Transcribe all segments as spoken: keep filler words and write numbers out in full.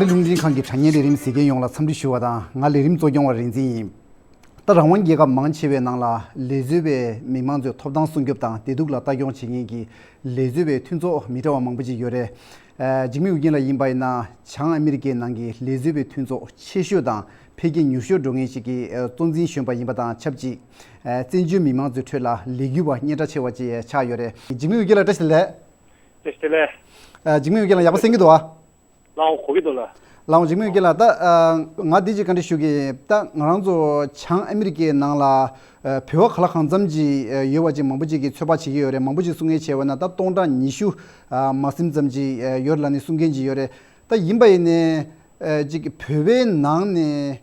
རླུང་འཕྲིན་ཁང་གི་དྲ་བརྙན་ལས་རིམ་གཟིགས་མཁན་ཡོངས་ལ་འཚམས་འདྲི་ཞུ་བ་དང་། ང་ལས་རིམ་གཙོ་སྐྱོང་བ་རིག་འཛིན་ཡིན། ད་རང་དབང་རྒྱལ་ཁབ་མང་ཆེ་བའི་ནང་ལ་ལས་བཟོ་བའི་མི་མང་ཚོའི་ཐོབ་ཐང་སྲུང་སྐྱོབ་དང་བདེ་སྡུག་ལ་ལྟ་སྐྱོང་བྱེད་མཁན་གྱི་ལས་བཟོ་བའི་མཐུན་ཚོགས་མི་འདྲ་བ་མང་པོ་ཅིག་ཡོད་རེད། ཨ། འཇིགས་མེད་ཨུ་རྒྱན་ལགས་ཡིན་པ་ཡིན་ན་བྱང་ཨ་མི་རི་ཀའི་ནང་གི་ལས་བཟོ་བའི་མཐུན་ཚོགས་ཆེ་ཤོས་དང་འཕེལ་རྒྱས་མྱུར་ཤོས་འགྲོ་མཁན་ཞིག་གི་ཨ་གཙོ་འཛིན་གཞོན་པ་ཡིན་པ་དང་ཆབས་ཅིག་ཨ། བཙན་བྱོལ་མི་མང་ཚོའི་ཁྲོད་ལ་ལས་འགུལ་བ་སྙན་གྲགས་ཆེ་བ་ཅིག་ཆགས་ཡོད་རེད། འཇིགས་མེད་ཨུ་རྒྱན་ལགས་བཀྲ་ཤིས་བདེ་ལེགས། བཀྲ་ཤིས་བདེ་ལེགས། ཨ། འཇིགས་མེད་ཨུ་རྒྱན་ལགས་ཡག་པོ་གསན་གྱི་འདུག་ཨ། ལགས་འོང་། གོ་གི་འདུག་ལགས། ལགས་འོང་། འཇིགས་མེད་ཨུ་རྒྱན་ལགས། ད་ཨ་ང་འདི་ཅིག་བཀའ་འདྲི་ཞུ་གི་ཡིན། ད་ང་རང་ཚོ་བྱང་ཨ་མི་རི་ཀའི་ནང་ལ་ཨ་བོད་པ་གང་ལ་གང་འཚམ་ཅིག་ཨ་ཡོད་པ་ཅིག་མང་པོ་ཅིག་གིས་ཚོད་དཔག་བྱེད་ཀྱི་ཡོད་རེད། མང་པོ་ཅིག་གསུང་མཁན་བྱས་པ་ན་ད་སྟོང་ཕྲག་ཉི་ཤུ་ཨ་མ་ཟིན་ཙམ་ཅིག་ཨ་ཡོད་ལབ་ནས་གསུང་མཁན་ཅིག་ཡོད་རེད། ད་ཡིན་པ་ཡིན་ནའི་ཨ་ཅིག་བོད་པའི་ནང་ནས་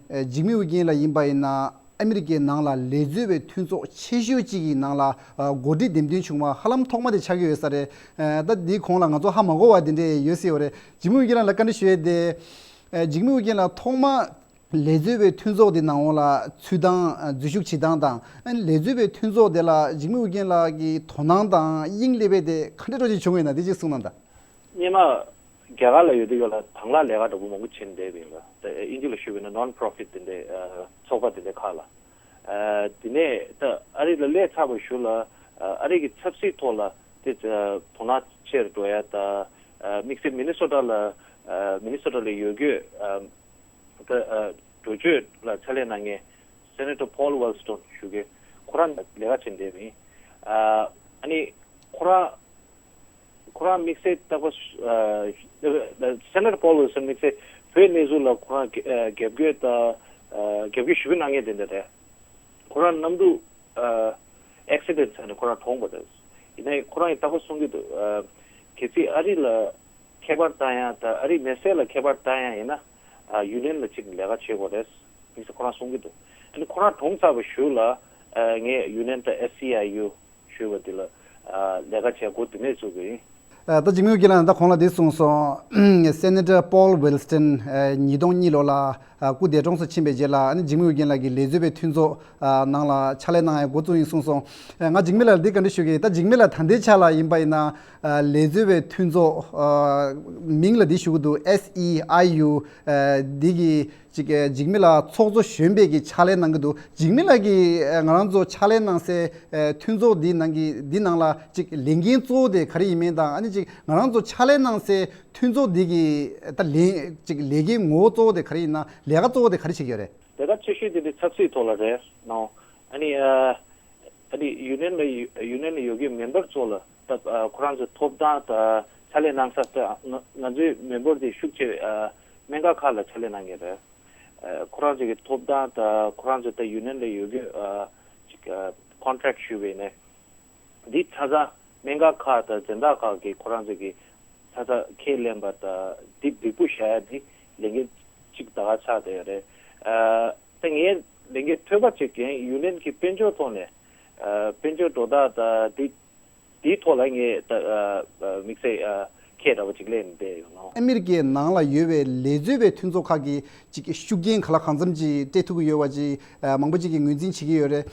ཨ་འཇིགས་མེད་ཨུ་རྒྱན་ལགས་ཡིན་པ་ཡིན་ན་ཨ་མི་རི་ཀའི་ནང་ལ་ལས་བཟོ་བའི་མཐུན་ཚོགས་ཆེ་ཤོས་གཅིག་གི་ནང་ལ་ཨ་འགོ་ཁྲིད་འདེམས་ཐོན་བྱུང་བ་ཧ་ལམ་ཐོག་མ་དེ་ཆགས་ཀྱི་ཡོད་ས་རེད། ཨ་ད་འདིའི་གོང་ལ་ང་ཚོ་ཧ་མ་གོ་བ་དེ་འདྲས་ཡོད་སྲིད་པ་རེད། འཇིགས་མེད་ཨུ་རྒྱན་ལགས་ལ་བཀའ་འདྲི་ཞུ་ཡས་དེ། ཨ་འཇིགས་མེད་ཨུ་རྒྱན་ལགས་ཐོག་མ་ལས་བཟོ་བའི་མཐུན་ཚོགས་དེ་ནང་ལ་ཚུད་སྟངས། ཨ་འཛུལ་ཞུགས་བྱེད་སྟངས་དང་། ཨ་ལས་བཟོ་བའི་མཐུན་ཚོགས་དེ་ལ་འཇིགས་མེད་ཨུ་རྒྱན་ལགས་ཀྱི་དོ་སྣང་དང་དབྱིངས་སླེབས་པ་དེ་ག་འདྲས་འདྲ་ཅིག་བྱུང་བ་ཡིན་ན་དེ་ཅིག་གསུངས་གནང་དང་། སྔོན་མ་རྒྱ་གར་ལ་ཡོད་དུས་ཡོད་ལ་དང་བླངས་ལས་ཀ་འདྲ་པོ་མང་པོ་བྱེད་བསྡད་པ་ཡིན་ལ། ད་དབྱིན་ཇི་ལ་ཞུས་པ་ཡིན་ན་ནོན་པོ་རོ་ཕིཊ་དེ་འདྲའི་ཨ་ཚོགས་པ་དེ་འདྲའི་ཁག་ལ། ཨ་དེ་ནས་ད་ཨ་རི་ལ་སླེབས་ཚར་བའི་གཞུག་ལ་ཨ་ཨ་རི་གི་ཆབ་སྲིད་ཐོག་ལ་དེ་ཨ་དོ་སྣང་ཆེར་འགྲོ་ཡ་ད། ཨ་དམིགས་བསལ་མི་ནི་སོ་ཊ་ལ་ཨ་མི་ནི་སོ་ཊ་ལ་ཡོད་རྒྱུ་ཨ་ད་ཨ་འགྲོ་སྐྱོད་ལ་ཕྱག་ལས་གནང་མཁན་སེ་ནེ་ཊར་པོལ་ཝེལ་སི་ཊོན་ཞུ་མཁན་ཁོ་རང་ལས་ཀ་བྱེད་བསྡད་པ་ཡིན། ཨ་ཨ་ནི་ཁོ་རང་ཁོ་རང་དམིགས་བསལ་རྟག་པར་ཨ་སེ་ནེ་ཊར་པོལ་ཝིལ་སོན་དམིགས་བསལ་བོད་གནས་ཚུལ་ལ་ཁོ་རང་རྒྱབ་སྐྱོར་དང་ཨ་རྒྱབ་སྐྱོར་ཞེ་པོ་གནང་མཁན་དེ་འདྲ་རེད། ཁོ་རང་གནམ་གྲུ་ཨ་ཨེག་སི་ཌེན་ཊི་ཟེར་ནས་ཁོ་རང་གྲོངས་པ་རེད། ཡིན་ནའི་ཁོ་རང་གིས་རྟག་པར་གསུང་གི་འདུག་ཨ་གལ་སྲིད་ཨ་རི་ལ་ཁྱད་པར་བཏང་ཡ་དང་ཨ་རིའི་མི་སེར་ལ་ཁྱད་པར་བཏང་ཡ་ཡིན་ན་ཨ་ཡུ་ནི་ཡན་ལ་གཅིག་ལས་ཀ་བྱེད་དགོས་རེད་དམིགས་བསལ་ཁོ་རང་གསུང་གི་འདུག་ཨ་ནི་ཁོ་རང་གྲོངས་ཚར་བའི་གཞུག་ལ་ཨ་ངས་ཡུ་ནི་ཡན་དང་ཨེ་སི་ཨའི་ཡུ་ཞུས་པ་འདི་ལ་ཨ་ལས་ཀ་བྱེད་འགོ་དེ་ནས་བཙུགས་པ་ཡིན། ཨ་ད་འཇིགས་མེད་ཨུ་རྒྱན་ལགས་ད་གོང་ལ་འདི་གསུངས་སོང་། སེ་ནེ་ཊར་པོལ་ཝིལ་སི་ཊོན་ཨ་ཉིས་སྟོང་གཉིས་ལོ་ལ་ཨ་སྐུ་འདས་གྲོངས་སུ་ཕྱིན་པའི་རྗེས་ལ་ཨ་ནི་འཇིགས་མེད་ཨུ་རྒྱན་ལགས་ཀྱིས་ལས་བཟོ་བའི་མཐུན་ཚོགས་ཨ་ནང་ལ་ཕྱག་ལས་གནང་ཡ་འགོ་བཙུགས་ཡིན་གསུངས་སོང་། ཨ་ང་འཇིགས་མེད་ལགས་ལ་འདི་བཀའ་འདྲི་ཞུ་གི་ཡིན། ད་འཇིགས་མེད་ལགས་ད་ལྟའི་ཆ་ལ་ཡིན་པ་ཡིན་ན་ཨ་ལས་བཟོ་བའི་མཐུན་ཚོགས་ཨ་མིང་ལ་འདི་ཞུ་གི་འདུག་ཨེས་ཨི་ཨའི་ཡུ་ཨ་འདི་གི་ཅིག་ཨ་འཇིགས་མེད་ལགས་ཚོགས་གཙོ་གཞོན་པའི་གི་ཕྱག་ལས་གནང་གི་འདུག་འཇིགས་མེད་ལགས་ཀྱིས་ཨ་ང་རང་ཚོ་ཕྱག་ལས་གནང་སའི་ཨ་མཐུན་ཚོགས་འདི་ནང་གི་འདི་ནང་ལ་ཅིག་ལས་འགན་གཙོ་བོ་དེ་ག་རེ་ཡིན་མིན་དང་། ཨ་ནི་ཅིག་ང་རང་ཚོ་ཕྱག་ལས་གནང་སའི་མཐུན་ཚོགས་འདི་གི་ད་ལས་ཅིག་ལས་འགན་ངོ་བོ་གཙོ་བོ་དེ་ག་རེ་ཡིན་ན། ལས་ཀ་གཙོ་བོ་དེ་ག་རེ་བྱེད་ཀྱི་ཡོད་རེད། ལས་ཀ་ཆེ་ཤོས་དེ་འདི་ཆབ་སྲིད་ཐོག་ལ་རེད་ནོ། ཨ་ནི་ཨ་ཨ་ནི་ཡུ་ནི་ཡན་ལ་ཡུ་ནི་ཡན་ལ་ཡོད་ཀྱི་མེམ་བར་ཚོ་ལ་ད་ཨ་ཁོ་རང་ཚོའི་ཐོབ་ཐང་དང་ཕྱག་ལས་གནང་ས་ད་ང་ང་ཚོའི་མེམ་བར་དེ་ཤུགས་ཆེ་ཨ་སྨན་ཁང་ཁག་ལ་ཕྱག་ལས་གནང་མཁན་རེད། ཨ་ཁོ་རང་ཚོ་གི་ཐོབ་ཐང་དང་ཁོ་རང་ཚོ་ད་ཡུ་ནི་ཡན་ལ་ཡོད་ཀྱི་ཨ་ཅིག་ཨ་ཀོན་ཊེག་ཞུས་པ་ཡིན་ནའི། འདི་ཚ་ཚ་སྨན་ཁང་ཁག་དང་སྦྱིན་བདག་ཁག་གིས་ཁོ་རང་ཚོ་གི་ཚ་ཚ་ཁས་ལེན་པ་དང་འདི་སྡིག་པོ་བཞག་ཡ་འདི་ལས་འགན་གཅིག་ད་ག་ཆགས་བསྡད་ཡོད་རེད། ཨ་ད་ངས་ལས་འགན་ཐོས་པ་བྱེད་མཁན་ཡུ་ནི་ཡན་གྱི་དཔལ་འབྱོར་ཐོག་ནས་ཨ་དཔལ་འབྱོར་འགྲོ་སྟངས་དང་འདི་འདིའི་ཐོག་ལ་ངས་ད་ཨ་དམིགས་བསལ་ཨ་ཁས་འདྲ་པོ་ཅིག་ལེན་བསྡད་ཡོད་ནོ། ཨ་མི་རི་ཀའི་ནང་ལ་ཡོད་པའི་ལས་བཟོ་བའི་མཐུན་ཚོགས་ཁག་གིས་ཅིག་ཤུགས་རྐྱེན་གང་ལ་གང་འཚམ་ཅིག་སྤྲད་ཐུབ་ཀྱི་ཡོད་པ་ཅིག་ཨ་མང་པོ་ཅིག་གིས་ངོས་འཛིན་བྱེད་ཀྱི་ཡོད་རེད།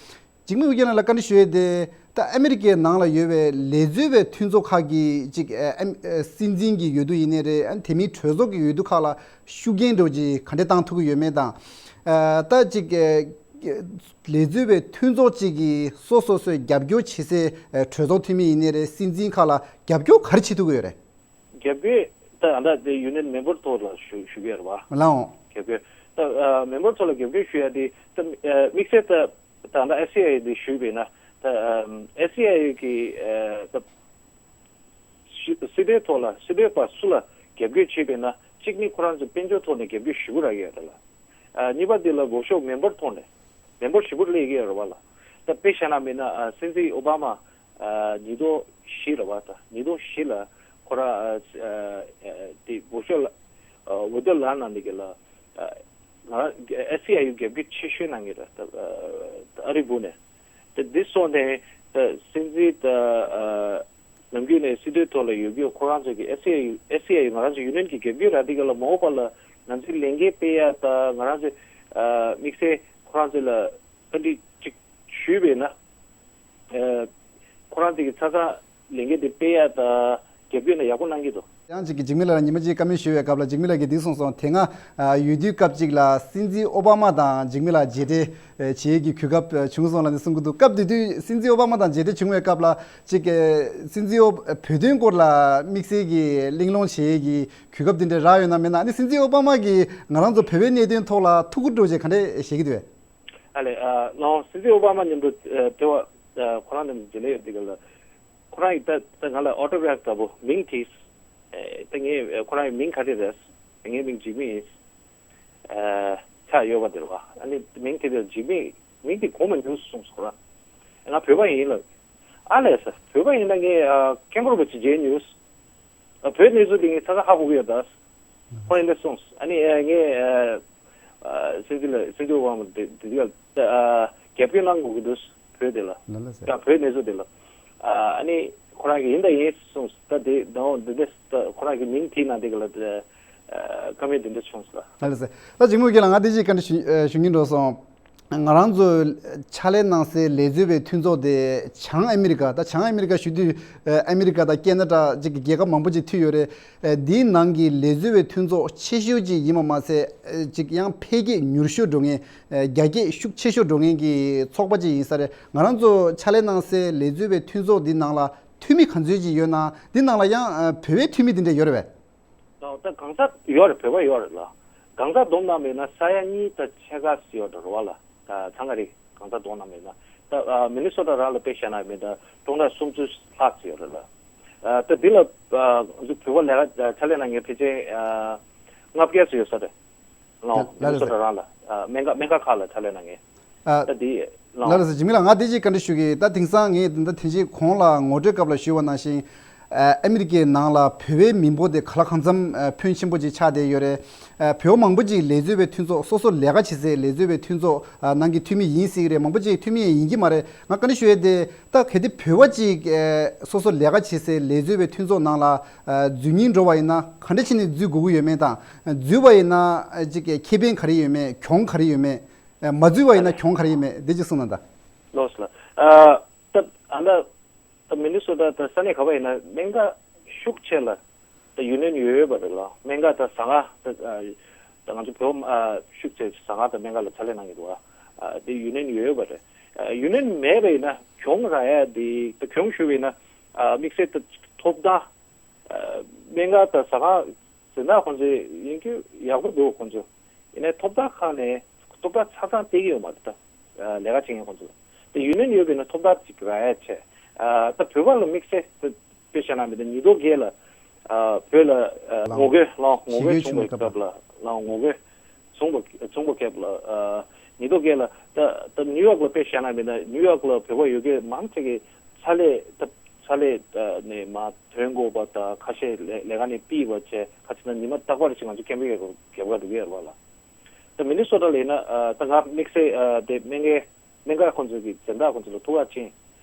འཇིགས་མེད་ཨུ་རྒྱན་ལགས་ལ་བཀའ་འདྲི་ཞུ་ཡས་དེ། ད་ཨ་མི་རི་ཀའི་ནང་ལ་ཡོད་པའི་ལས་བཟོ་བའི་མཐུན་ཚོགས་ཁག་གི་ཅིག་ཨ་ཨ་སྲིད་འཛིན་གྱི་འོས་བསྡུ་ཡིན་ནའི་རེད། ཨ་དེ་མིན་གྲོས་ཚོགས་ཀྱི་འོས་བསྡུ་ཁག་ལ་ཤུགས་རྐྱེན་འདྲ་ཅིག་ག་འདྲ་བཏང་ཐུབ་ཀྱི་ཡོད་མེད་དང་། ཨ་ད་ཅིག་ཨ་ལས་བཟོ་བའི་མཐུན་ཚོགས་ཅིག་གིས་སོ་སོ་སོའི་རྒྱབ་སྐྱོར་བྱེད་སའི་ཨ་གྲོས་ཚོགས་འཐུས་མི་ཡིན་ནའི་རེད། སྲིད་འཛིན་ཁག་ལ་རྒྱབ་སྐྱོར་ག་རེ་བྱེད་ཐུབ་ཀྱི་ཡོད་རེད། རྒྱབ་སྐྱོར་ད་ཨ་ད་དེ་ཡུ་ནི་ཡན་མེམ་བར་ཐོག་ལ་ཞུ་ཞུ་གི་ཡོད་རེད་བ། ལའོ། རྒྱབ་སྐྱོར་ད་ཨ་མེམ་བར་ཐོག་ལ་རྒྱབ་སྐྱོར་ཞུ་ཡ་དེ་ད་ཨ་དམིགས་བསལ་ད་ད་ཨ་ད་ཨེ་སི་ཨའི་དེ་ཞུས་པས་ན་ད་ཨ་ཨེ་སི་ཨའི་གི་ཨ་ད་སྲི་སྲིད་དོན་ཐོག་ལ་སྲིད་དོན་པ་སུ་ལ་རྒྱབ་སྐྱོར་བྱེད་པས་ན་གཅིག་ནི་ཁོ་རང་ཚོ་དཔལ་འབྱོར་ཐོག་ནས་རྒྱབ་སྐྱོར་ཞེ་པོ་རག་གི་ཡོད་རེད་ལ། ཨ་གཉིས་པ་དེ་ལ་འོག་ཤོག་མེམ་བར་ཐོག་ནས་མེམ་བར་ཞེ་པོ་སླེབས་ཀྱི་ཡོད་རེད་བ་ལ། ད་དཔེ་བཞག་ན་མིན་ན་ཨ་སྲིད་འཛིན་ཨོ་བྷ་མ་ཨ་ཉིས་སྟོང་བཞི་རེད་བ། ད་ཉིས་སྟོང་བཞི་ལ་ཁོ་རང་ཨ་ཨ་ཨ་དེ་འོག་ཤོག་ལ་ཨ་འོས་བསྡུ་ལངས་གནང་ནས་གི་ལ་ཨ་ང་རང་ཨེ་སི་ཨའི་ཡུ་རྒྱབ་སྐྱོར་ཆེ་ཤོས་གནང་གི་རེད། ད་ཨ་ཨ་རི་སྦུག་ནས་ད་འདི་སོང་ནས་ད་སྲིད་འཛིན་ད་ཨ་ནམ་རྒྱུན་ནས་སྲིད་དོན་ཐོག་ལ་ཡོད་རྒྱུ་ཁོ་རང་ཚོ་གི་ཨེ་སི་ཨའི་ཨེ་སི་ཨའི་ང་རང་ཚོ་ཡུ་ནི་ཡན་གྱི་རྒྱབ་སྐྱོར་རག་དེ་ག་ལ་མ་འོངས་པ་ལ་ང་ཚོའི་ལས་འགན་སྤེལ་ཡ་དང་ང་རང་ཚོའི་ཨ་དམིགས་བསལ་ཁོ་རང་ཚོ་ལ་བཀའ་འདྲི་ཅིག་ཞུས་པས་ན་ཨ་ཁོ་རང་ཚོ་གི་ཚ་ཚ་ལས་འགན་དེ་སྤེལ་ཡ་དང་རྒྱབ་སྐྱོར་ན་ཡག་པོ་གནང་གི་འདུག་ཡང་གཅིག་གིས་འཇིགས་མེད་ལགས་ལ་ཉི་མ་གཅིག་བཀའ་མོལ་ཞུ་བའི་སྐབས་ལ། འཇིགས་མེད་ལགས་ཀྱིས་འདི་གསུངས་སོང་། དེ་སྔ་ཨ་འོས་བསྡུའི་སྐབས་གཅིག་ལ་སྲིད་འཛིན་ཨོ་བྷ་མ་དང་འཇིགས་མེད་ལགས་མཇལ་འཕྲད་ཨ་བྱེད་ཀྱི་གོ་སྐབས་ཨ་བྱུང་སོང་ལབ་ནས་གསུང་གི་འདུག་སྐབས་དེ་དུས་སྲིད་འཛིན་ཨོ་བྷ་མ་དང་མཇལ་འཕྲད་བྱུང་བའི་སྐབས་ལ་གཅིག་ཨ་སྲིད་འཛིན་ཨོ་བོད་དོན་སྐོར་ལ་དམིགས་བསལ་གྱི་གླེང་སློང་བྱེད་ཀྱི་གོ་སྐབས་དེ་འདྲ་རག་ཡོད་ན་མེད་ན། ཨ་ནི་སྲིད་འཛིན་ཨོ་བྷ་མ་གིས་ང་རང་ཚོ་བོད་པའི་གནད་དོན་ཐོག་ལ་ཐུགས་ཁུར་སྤྲོད་བྱས་ག་འདྲ་བྱེད་ཀྱི་འདུག་བས། ཨ་ལས། ཨ་ལོ། སྲིད་འཛིན་ཨོ་བྷ་མ་མཉམ་དུ་ཨ་དེ་བ་ཨ་ཁོ་རང་མཉམ་དུ་མཇལ་ལས་ཡོད་དེ་ག་ལ། ཁོ་རང་གིས་ད་ད་ང་ལ་ཨོ་ཊོ་གྷ་རབ་འདྲ་པོ་མིང་བྲིས། ཨེ་ད་ངས་ཨ་ཁོ་རང་གི་མིང་ག་རེ་རེད། ངའི་མིང་འཇིགས་མེད་ཡིན། ཨ་ཆགས་ཡོད་པ་དེ་རེད་བ། ཨ་ནི་མིང་དེ་དེ་འཇིགས་མེད་མིང་དེ་གོ་མ་མྱོང་གསུངས་སོང་ར། ང་བོད་པ་ཡིན་ལབ། ཨ་ལས་ས་བོད་པ་ཡིན་ན་ངས་ཨ་ཁེངས་སྐོར་བ་ཅིག་མཇལ་མྱོང་། ཨ་བོད་གནས་ཚུལ་དེ་ངས་ཚ་ཚ་ཧ་གོ་གི་ཡོད་ད། ཁོ་ཡིན་ད་གསུངས། ཨ་ནི་ཨ་ངས་ཨ་ཨ་སྲིད་འཛིན་ལ་སྲིད་འཛིན་དབང་དེ་དེ་དེ་ཨ་རྒྱབ་སྐྱོར་གནང་དགོས་ཀྱི་འདུག་བོད་དེ་ལ། ལ་ལ་ཟེར། ད་བོད་གནས་ཚུལ་དེ་ལ། ཨ་ནི་ཁོ་རང་གིས་ཡིན་ད་ཡིན་གསུངས། ད་དེ་ད་འོ་འདི་འདྲ་ད་ཁོ་རང་གི་མིང་དེའི་ནང་དེ་ག་ལ་ཨ་བཀའ་མོལ་དེ་འདྲ་བྱུང་སོང་ལ། ལ་ལ་ཟེར། ད་འཇིགས་མེད་ལགས་ང་དེ་ཅིག་བཀའ་འདྲི་ཞུ་ཨ་ཞུ་སྙིང་འདོད་སོང་། ང་རང་ཚོའི་ཕྱག་ལས་གནང་སའི་ལས་བཟོ་བའི་མཐུན་ཚོགས་དེ་བྱང་ཨ་མི་རི་ཀ། ད་བྱང་ཨ་མི་རི་ཀ་ཞུ་དུས་ཨ་མི་རི་ཀ་དང་ཁེ་ན་ཌ་ཅིག་གི་རྒྱལ་ཁབ་མང་པོ་ཅིག་མཐུད་ཡོད་རེད། ཨ་འདིའི་ནང་གི་ལས་བཟོ་བའི་མཐུན་ཚོགས་ཆེ་ཤོས་ཅིག་ཡིན་པ་མ་ཟད་ཨ་ཅིག་ཡང་འཕེལ་རྒྱས་མྱུར་ཤོས་འགྲོ་མཁན། ཨ་རྒྱ་སྐྱེད་ཤུགས་ཆེ་ཤོས་འགྲོ་མཁན་གྱི་ཚོགས་པ་ཅིག་ཡིན་ས་རེད། ང་རང་ཚོ་ཕྱག་ལས་གནང་སའི་ལས་བཟོ་བའི་མཐུན་ཚོགས་འདི་ནང་ལ་འཐུས་མི་ག་ཚོད་ཅིག་ཡོད་ན། འདི་ནང་ལ་ཡང་ཨ་བོད་པའི་འཐུས་མི་འདི་འདྲ་ཡོད་རེད་པས། ད་གང་ཟག་ཡོད་རེད། བོད་པ་ཡོད་རེད་ལ། གང་ཟག་བསྡོམས་གནང་བ་ཡིན་ན་ས་ཡ་གཉིས་དང་ཕྱེད་ཀ་ཙམ་ཡོད་རེད་བ་ལ། ད་ཚང་མ་རེད། གང་ཟག་བསྡོམས་གནང་བ་ཡིན་ན། ད་ཨ་མི་ནི་སོ་ཊ་རང་ལ་དཔེ་བཞག་ན་མི་ད་སྟོང་ཕྲག་སུམ་ཅུ་ལྷག་ཙམ་ཡོད་རེད་ལ། ཨ་ད་འདི་ལ་ཨ་ང་ཚོ་བོད་པ་ལས་ཀ་ཕྱག་ལས་གནང་མཁན་ཕལ་ཆེར་ཨ་ལྔ་བརྒྱ་ཙམ་ཡོད་ས་རེད། ལ་ལ་ལ་ཟེར། མི་ནི་སོ་ཊ་རང་ལ་ཨ་སྨན་ཁང་སྨན་ཁང་ཁག་ལ་ཕྱག་ལས་གནང་མཁན། ཨ་ད་འདི་ལ་ལ་ཟེར། འཇིགས་མེད་ལགས་ང་དེ་ཅིག་བཀའ་འདྲི་ཞུ་གི། ད་དེང་སང་ངས་ད་དེ་ཅིག་གོང་ལ་ངོ་སྤྲོད་སྐབས་ལ་ཞུས་པ་ནང་བཞིན། ཨ་ཨ་མི་རི་ཀའི་ནང་ལ་བོད་པའི་མི་འབོར་དེ་ག་ལ་གང་འཚམ་ཨ་ཕོན་ཆེན་པོ་ཅིག་ཆགས་བསྡད་ཡོད་རེད། ཨ་བོད་པ་མང་པོ་ཅིག་ལས་བཟོ་བའི་མཐུན་ཚོགས། སོ་སོ་ལས་ཀ་བྱེད་སའི་ལས་བཟོ་བའི་མཐུན་ཚོགས་ཨ་ནང་གི་འཐུས་མི་ཡིན་སྲིད་ཀྱི་རེད། མང་པོ་ཅིག་འཐུས་མི་ཡང་ཡིན་གྱི་མ་རེད། ང་བཀའ་འདྲི་ཞུ་ཡས་དེ། ད་གལ་ཏེ་བོད་པ་ཅིག་ཨ་སོ་སོ་ལས་ཀ་བྱེད་སའི་ལས་བཟོ་བའི་མཐུན་ཚོགས་ནང་ལ་ཨ་འཛུལ་སྙིང་འདོད་པ་ཡིན་ན་ག་འདྲ་བྱས་ནས་འཛུལ་དགོས་ཀྱི་ཡོད་མེད་དང་། འཛུལ་བ་ཡིན་ན་ཨ་ཅིག་ཁེ་ཕན་ག་རེ་ཡོད་མེད། གྱོང་ག་རེ་ཡོད་མེད། ཨ་མ་འཛུལ་བ་ཡིན་ན་གྱོང་ག་རེ་ཡོད་མེད་དེ་ཅིག་གསུངས་གནང་དང་། ལགས་སོ་ལགས། ཨ་ད་ཨ་ད་ད་མི་ནི་སོ་ཊ་ད་ས་གནས་ག་པར་ཡིན་ན་སྨན་ཁང་ཤུགས་ཆེ་ལ་ད་ཡུ་ནི་ཡན་ཡོད་ཡོད་པ་རེད་ལ། སྨན་ཁང་ད་ཟ་ཁང་ད་ཨ་ད་ང་ཚོ་བོད་ཨ་ཤུགས་ཆེ་ཟ་ཁང་དང་སྨན་ཁང་ལ་ཕྱག་ལས་གནང་གི་འདུག་ཨ་དེ་ཡུ་ནི་ཡན་ཡོད་ཡོད་པ་རེད། ཨ་ཡུ་ནི་ཡན་མེད་པ་ཡིན་ན་གྱོང་རག་ཡ་དེ་ད་གྱོང་ཞུ་བ་ཡིན་ན་ཨ་དམིགས་བསལ་ད་ཐོབ་ཐང་ཨ་སྨན་ཁང་ད་ཟ་ཁང་འཛིན་བདག་ཁོང་ཚོས་ཡིན་རྒྱུ་ཡག་པོ་འདུག་ཁོང་ཚོ། ཡིན་ནའི་ཐོབ་ཐང་ཁག་ནས་ཐོབ་ཐང་ཆ་ཚང་སྟེར་གྱི་ཡོད་མ་རེད་ད། ལས་ཀ་བྱེད་མཁན་ཁོང་ཚོ་ལ། དེ་ཡུ་ནི་ཡན་ཡོད་པས་ན་ཐོབ་ཐང་ཅིག་རག་ཡ་ཆེ། ད་བོད་པ་ལ་དམིགས་བསལ་དཔེ་བཞག་ན་མི་འདུག་ཉིས་སྟོང་བརྒྱད་ལ་བོད་ལ་ངོ་རྒོལ་ལ་ངོ་རྒོལ་བྱུང་བའི་སྐབས་ལ་ལ་ངོ་རྒོལ་བྱུང་བ་བྱུང་བའི་སྐབས་ལ་ཉིས་སྟོང་བརྒྱད་ལ་ད་ད་ནིའུ་ཡོག་ལ་དཔེ་བཞག་ན་མི་འདུག་ཉིའུ་ཡོག་ལ་བོད་པ་ཡོད་མཁན་མང་ཆེ་གི་ཕྱག་ལས་ད་ཕྱག་ལས་ནས་མ་ཐོན་དགོས་པ་དང་ཁ་ཤས་ལས་ལས་ཀ་ནས་ཕུད་པ་བྱས། ཁ་ཅིག་ན་ཉི་མ་རྟག་པར་ཞིག་ང་ཚོ་ཀེམ་པིང་རྒྱབ་ཀ་འགྲོ་གི་ཡོད་རེད་བ་ལ། ད་མི་ནི་སོ་ཊ་ལ་ཡིན་ན་ད་ང་དམིགས་བསལ་དེ་སྨན་ཁང་སྨན་ཁང་ཁོང་ཚོ་གི་འཛིན་བདག་ཁོང་ཚོ་ལ་ཐུག་ག་ཕྱིན།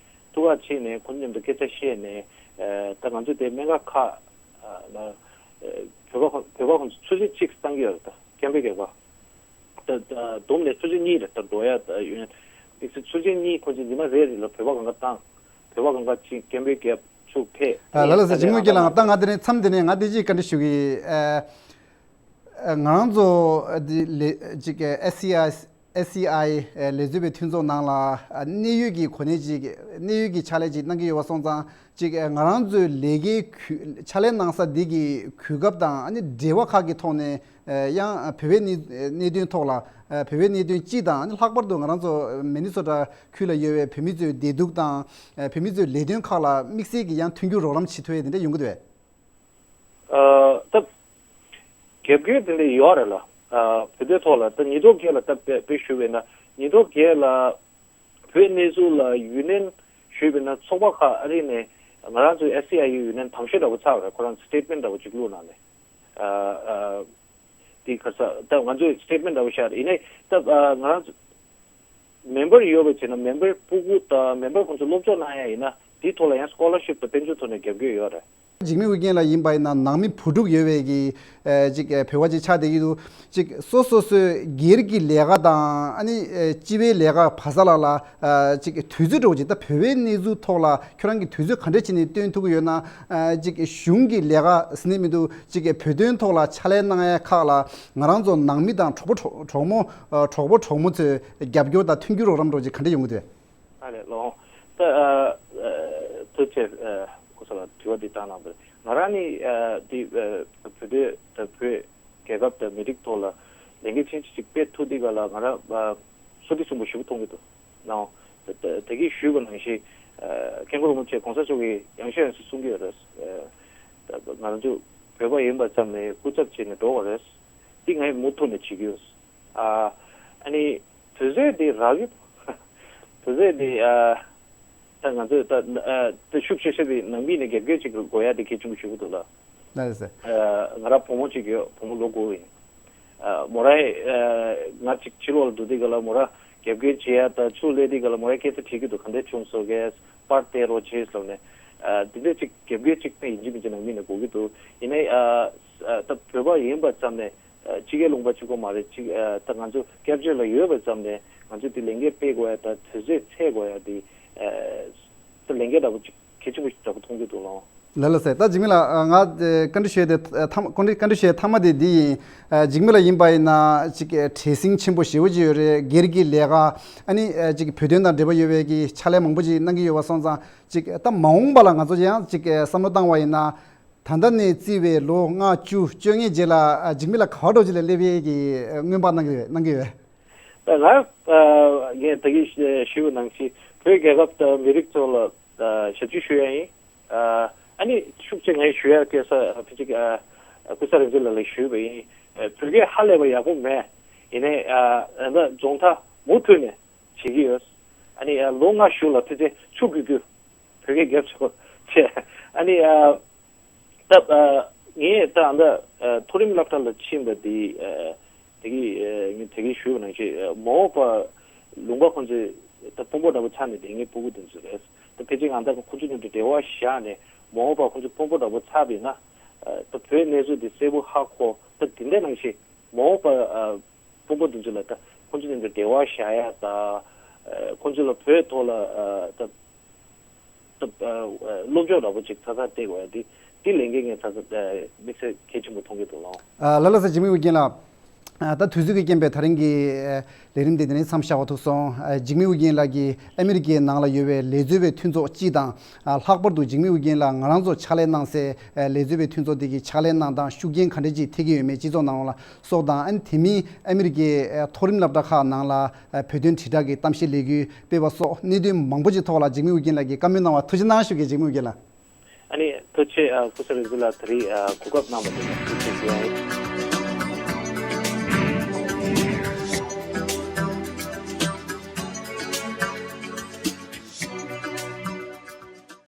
ཐུག་ག་ཕྱིན་ནས་ཁོང་ཚོ་མཉམ་དུ་སྐད་ཆ་བཤད་ནས་ད་ང་ཚོ་དེ་སྨན་ཁང་ཁག་ལ་བོད་པ་ཁོང་བོད་པ་ཁོང་ཚོ་ཚོས་གཞི་གཅིག་བཏང་གི་ཡོད་རེད། ད་ཀེམ་པིང་རྒྱབ་ཀ་ད་ད་བསྡོམས་ནས་ཚོས་གཞི་གཉིས་རེད། ད་འགྲོ་ཡ་ད་ཡོད་ན་དམིགས་བསལ་ཚོས་གཞི་གཉིས་ཁོང་ཚོ་ཉི་མ་རེ་རེ་ལ་བོད་པ་གང་ག་བཏང་། བོད་པ་གང་ག་ཅིག་ཀེམ་པིང་རྒྱབ་ཚུར་ཕེབས། ཨ་ལ་ལ་ཟེར། འཇིགས་མེད་ལགས་ད་ང་དེ་ནས་མཚམས་དེ་ནས་ང་དེ་ཅིག་བཀའ་འདྲི་ཞུ་གི། ཨ་ང་རང་ཚོ་འདི་ལས་ཅིག་ཨེ་སི་ཨའི་ཨེ་སི་ཨའི་ལས་བཟོ་བའི་མཐུན་ཚོགས་ནང་ལ་གནད་ཡོད་ཀྱི་གོ་གནས་ཅིག་གནད་ཡོད་ཀྱི་ཕྱག་ལས་ཅིག་གནང་གི་ཡོད་པ་སོང་ཙང་ཅིག་ང་རང་ཚོའི་ལས་ཀའི་ཁུལ་ཕྱག་ལས་གནང་ས་འདི་གི་གོ་སྐབས་དང་ཨ་ནི་འབྲེལ་བ་ཁག་གི་ཐོག་ནས། ཡང་བོད་པའི་གནད་གནད་དོན་ཐོག་ལ། བོད་པའི་གནད་དོན་སྤྱི་དང་ལྷག་པར་དུ་ང་རང་ཚོ་མི་ནི་སོ་ཊ་ཁུལ་ལ་ཡོད་པའི་བོད་མི་ཚོའི་བདེ་སྡུག་དང་། བོད་མི་ཚོའི་ལས་དོན་ཁག་ལ་དམིགས་བསལ་གྱི་ཡང་མཐུན་འགྱུར་རོགས་རམ་བྱེད་ཐུབ་ཡས་དེ་འདྲ་ཡོང་གི་འདུག་བས། ད་རྒྱབ་སྐྱོར་དེ་འདྲ་ཡོད་རེད་ལ། བོད་དོན་ཐོག་ལ་ད་ཉིས་སྟོང་བརྒྱད་ལ་ད་དཔེ་དཔེ་ཞུ་བས་ན་ཉིས་སྟོང་བརྒྱད་ལ་བོད་གནས་ཚུལ་ལ་ཡུན་ནན་ཞུས་པས་ན་ཚོགས་པ་ཁག་ཨ་རི་ནས་ང་རང་ཚོའི་ཨེ་སི་ཨའི་ཡུན་ནན་དམ་བཤད་འདྲ་པོ་ཚར་བ་རེད། ཁོ་རང་ཚོ་སི་ཊེཊ་མེན་ཊི་འདྲ་པོ་ཅིག་བླུགས་གནང་ནས། དེ་ག་ས་ད་ང་ཚོས་སི་ཊེཊ་མེན་ཊི་འདྲ་པོ་ཤར་ཡིན་ནའི་ད་ང་རང་ཚོ་མེམ་བར་ཡོད་པ་བྱས་ན་མེམ་བར་སྤུ་གུ་དང་མེམ་བར་ཁོང་ཚོ་སློབ་སྦྱོང་གནང་ཡ་ཡིན་ན་དེའི་ཐོག་ལ་ཡང་སི་ཀོ་ལར་ཤིབ་དང་དཔལ་འབྱོར་ཐོག་ནས་རྒྱབ་སྐྱོར་ཡོད་རེད། འཇིགས་མེད་ཨུ་རྒྱན་ལགས་ཡིན་པ་ཡིན་ན་ནང་མི་བུ་ཕྲུག་ཡོད་པའི་གི་ཨ་ཅིག་ཨ་བོད་པ་ཅིག་ཆགས་བསྡད་ཀྱི་འདུག་ཅིག་སོ་སོ་སོའི་སྒེར་གྱི་ལས་ཀ་དང་ཨ་ནི་ཨ་སྤྱི་པའི་ལས་ཀ་བ་ས་ལ་ལ་ཨ་ཅིག་དུས་ཚོད་འདྲ་བོ་ཅིག་ད་བོད་པའི་གནས་ཚུལ་ཐོག་ལ་ཁྱོད་རང་གིས་དུས་ཚོད་ག་འདྲ་བྱས་ནས་བཏོན་ཐུབ་ཀྱི་ཡོད་ན། ཨ་ཅིག་གཞུང་གི་ལས་ཀ་ཟེར་ནས་མི་འདུག་ཅིག་བོད་དོན་ཐོག་ལ་ཕྱག་ལས་གནང་ཡ་ཁག་ལ་ང་རང་ཚོ་ནང་མི་དང་གྲོགས་པོ་གྲོགས་གྲོགས་མོ་ཨ་གྲོགས་པོ་གྲོགས་མོ་ཚོའི་རྒྱབ་སྐྱོར་དང་མཐུན་འགྱུར་རོགས་རམ་འདྲ་བོ་ཅིག་ག་འདྲ་ཡོང་གི་འདུག་ཨ་ལས་ལོ། ད་ཨ་ཨ་ཐུགས་རྗེ་ཆེ། ཨ་སྐུ་ཞབས་ལགས་དྲི་བ་འདི་བཏང་གནང་བ་རེད། ང་རང་ནི་ཨ་འདི་ཨ་བོད་དོན་ད་བོད་རྒྱལ་ཁབ་དང་མི་རིགས་ཐོག་ལ་ལས་འགན་ཆེན་ཅིག་སྤེལ་ཐུབ་འདི་ག་ལ་ང་རང་ཨ་བསོད་བདེ་ཆེན་པོ་ཞེ་པོ་མཐོང་གི་འདུག་ནའོ། ད་ད་གིན་ཞུས་པ་ནང་བཞིན་ཨ་མཁན་སྐུ་རིན་པོ་ཆེ་གོང་ས་མཆོག་གིས་ཡང་བཤད་ཡང་བཤད་གསུང་གི་ཡོད་རེད། ཨ་ད་ང་རང་ཚོ་བོད་པ་ཡིན་པ་ཙམ་ནས་སྐུ་ཚབ་བྱས་ནས་འགྲོ་བ་རེད། འདི་ངས་མུ་མཐུད་ནས་བྱེད་ཀྱི་ཡོད། ཨ་ཨ་ནི་དུས་ཚོད་འདི་རག་གི་དུས་ཚོད་འདི་ཨ་ད་ང་ཚོས་ད་ཨ་ད་ཤུགས་ཆེ་ཤོས་འདི་ནང་མི་ནས་དགེ་རྒན་ཅིག་དགོས་ཡ་འདི་གལ་ཆེན་པོ་ཞིག་འདུག་ལ། ལགས་སེ། ཨ་ང་རང་བུ་མོ་གཅིག་ཡོད། བུ་མོ་ལོ་དགུ་ཡིན། ཨ་མོ་རའི་ཨ་ང་ཅིག་ཕྱི་ལོགས་ལ་འདུག་དུས་ག་ལ་མོ་ར་དགེ་རྒན་བྱེད་ཡ་ད་ཆུ་ལས་དུས་ག་ལ་མོ་རའི་སྐད་ཆ་དྲིས་ཀྱི་འདུག་ག་འདྲས་བྱུང་སོང་གས་པར་བལྟས་རོགས་བྱེད་ལབ་ནས། ཨ་འདི་འདྲས་ཅིག་དགེ་རྒན་ཅིག་ཕན་ཡིན་གཅིག་མིན་གཅིག་ནང་མི་ནས་དགོས་ཀྱི་འདུག་ཡིན་ནའི་ཨ་ཨ་ད་བོད་པ་ཡིན་པ་ཙམ་ནས་ཨ་ཕྱི་རྒྱལ་ལུང་པ་གཅིག་པོ་མ་རེད། ཅིག་ཨ་ད་ང་ཚོ་སྐྱབས་བཅོལ་ལ་ཡོད་པ་ཙམ་ནས་ང་ཚོ་དེ་ལས་འགན་སྤེལ་དགོས་ཡ་ད་དུས་ཚོད་འཚོལ་དགོས་ཡ་དེ་ཨ་ད་ལས་འགན་འདྲ་པོ་ཅིག་གལ་ཆེན་པོ་ཞིག་འདྲ་པོ་མཐོང་གི་འདུག་ལོ། ལགས་ལགས་སེ། ད་འཇིགས་མེད་ལགས་ང་བཀའ་འདྲི་ཞུ་ཡ་དེ་ཐ་མ་བཀའ་འདྲི་བཀའ་འདྲི་ཞུ་ཡ་ཐ་མ་དེ་འདི་ཡིན། འཇིགས་མེད་ལགས་ཡིན་པ་ཡིན་ན་ཅིག་བྲེལ་ཟིང་ཆེན་པོ་ཞེ་པོ་ཅིག་ཡོད་རེད། སྒེར་གྱི་ལས་ཀ་ཨ་ནི་ཅིག་བོད་དོན་དང་འབྲེལ་བ་ཡོད་པའི་གི་ཕྱག་ལས་མང་པོ་ཅིག་གནང་གི་ཡོད་པ་སོང་ཙང་ཅིག་ད་མ་འོངས་པ་ལ་ང་ཚོ་ཡང་ཅིག་བསམ་བློ་བཏང་བ་ཡིན་ན། ད་ལྟ་ནས་བརྩིས་པའི་ལོ་ལྔ་བཅུ་བཅོ་ལྔའི་རྗེས་ལ་ཨ་འཇིགས་མེད་ལགས་ག་བ་འགྲོ་ཅིག་ལ་སླེབས་ཡས་ཀྱི་ཨ་སྔོན་དཔག་གནང་གི་ཡོད་གནང་གི་ཡོད། ད་ང་ཨ་ངས་ད་གིན་ཞུས་པ་ནང་བཞིན་བོད་རྒྱལ་ཁབ་དང་མི་རིགས་ཚོ་ལ་ཨ་ཞབས་ཕྱི་ཞུ་ཡ་ཡིན། ཨ་ཨ་ནི་ཤུགས་ཆེ་ངས་ཞུ་ཡ་སྐད་ས་ཨ་ཕི་ཅིག་ཨ་ཨ་སྐུ་ཚབ་རིག་འཛིན་ལགས་ལ་ཞུས་པ་ཡིན། ཨ་བོད་སྐད་ཧ་ལས་པ་ཡག་པོ་མེད། ཡིན་ནའི་ཨ་ཨ་ད་རྫོང་མཐའ་མུ་མཐུད་ནས་བྱེད་ཀྱི་ཡོད། ཨ་ནི་ཨ་ལོ་ལྔ་གཞུག་ལ་ཕལ་ཆེར་ཆུ་རྒྱུག་རྒྱུ། བོད་སྐད་རྒྱབ་ཆོག་བྱས། ཨ་ནི་ཨ་ད་ཨ་ངས་ད་ཨ་ད་ཨ་མཐོ་རིམ་སློབ་གྲྭ་ལ་ཕྱིན་པ་དེ་ཨ་དེ་གི་ཨ་ངས་དེ་གི་ཞུས་པ་ནང་བཞིན་ཨ་མ་འོངས་པ་ལུང་པ་ཁོང་ཚོས་ད་དཔོན་པོ་འདྲ་པོ་ཆགས་ནས་བསྡད་མཁན་སྤུ་གུ་དེ་ཚོ་རེད། ད་ཕལ་ཆེར་ང་ད་ཁོང་ཚོ་མཉམ་དུ་འབྲེལ་བ་བཞག་ནས་མ་འོངས་པ་ཁོང་ཚོ་དཔོན་པོ་འདྲ་པོ་ཆགས་པ་ཡིན་ན་ཨ་ད་བོད་གནས་ཚུལ་དེ་གསལ་པོ་ཧ་གོ། ད་དེ་འདྲ་ནང་བཞིན་མ་འོངས་པ་ཨ་དཔོན་པོ་དེ་ཚོ་ལ་ད་ཁོང་ཚོ་མཉམ་དུ་འབྲེལ་བ་བཞག་ཡ་ད་ཨ་ཁོང་ཚོ་ལ་བོད་ཐོག་ལ་ཨ་ད་ད་ཨ་སློབ་སྦྱོང་འདྲ་པོ་ཅིག་ཚ་ཚ་སྤྲད་དགོས་ཡ་དེ་དེ་ལས་འགན་ངས་ཚ་ཚ་ཨ་དམིགས་བསལ་གལ་ཆེན་པོ་མཐོང་གི་འདུག་ལགས། ཨ་ལགས་ལགས་སེ། འཇིགས་མེད་ཨུ་རྒྱན་ལགས། ཨ་ད་དུས་ཚོད་ཀྱི་རྐྱེན་པས་ད་རིང་གི་ཨ་ལས་རིམ་དེ་དེ་ནས་མཚམས་བཞག་པ་ཐུག་སོང་། ཨ་འཇིགས་མེད་ཨུ་རྒྱན་ལགས་ཀྱིས་ཨ་མི་རི་ཀའི་ནང་ལ་ཡོད་པའི་ལས་བཟོ་བའི་མཐུན་ཚོགས་སྤྱི་དང་། ཨ་ལྷག་པར་དུ་འཇིགས་མེད་ཨུ་རྒྱན་ལགས་ང་རང་ཚོ་ཕྱག་ལས་གནང་སའི་ཨ་ལས་བཟོ་བའི་མཐུན་ཚོགས་དེ་གི་ཕྱག་ལས་གནང་སྟངས་ཤུགས་རྐྱེན་ག་འདྲ་ཅིག་ཐེབས་ཀྱི་ཡོད་མེད་སྤྱི་ཚོགས་ནང་ལ་སོགས་དང་། ཨ་ནི་དེ་མིན་ཨ་མི་རི་ཀའི་ཨ་མཐོ་རིམ་སློབ་གྲྭ་ཁག་ནང་ལ་ཨ་བོད་དོན་དྲིལ་བསྒྲགས་ཀྱི་གཏམ་བཤད་ལས་འགུལ་སྤེལ་བ་སོགས་གནད་དོན་མང་པོ་ཅིག་ཐོག་ལ་འཇིགས་མེད་ཨུ་རྒྱན་ལགས་ཀྱིས་བཀའ་མོལ་གནང་བར་ཐུགས་རྗེ་གནང་ཞུ་གི། འཇིགས་མེད་ཨུ་རྒྱན་ལགས། ཨ་ནི་ཐུགས་རྗེ་ཆེ། ཨ་སྐུ་ཞབས་རིག་འཛིན་ལགས་དེ་རིང་ཨ་གོ་སྐབས་གནང་བ་དེ་ལ་ཐུགས་རྗེ་ཆེ་ཞུ་ཡ་ཡིན།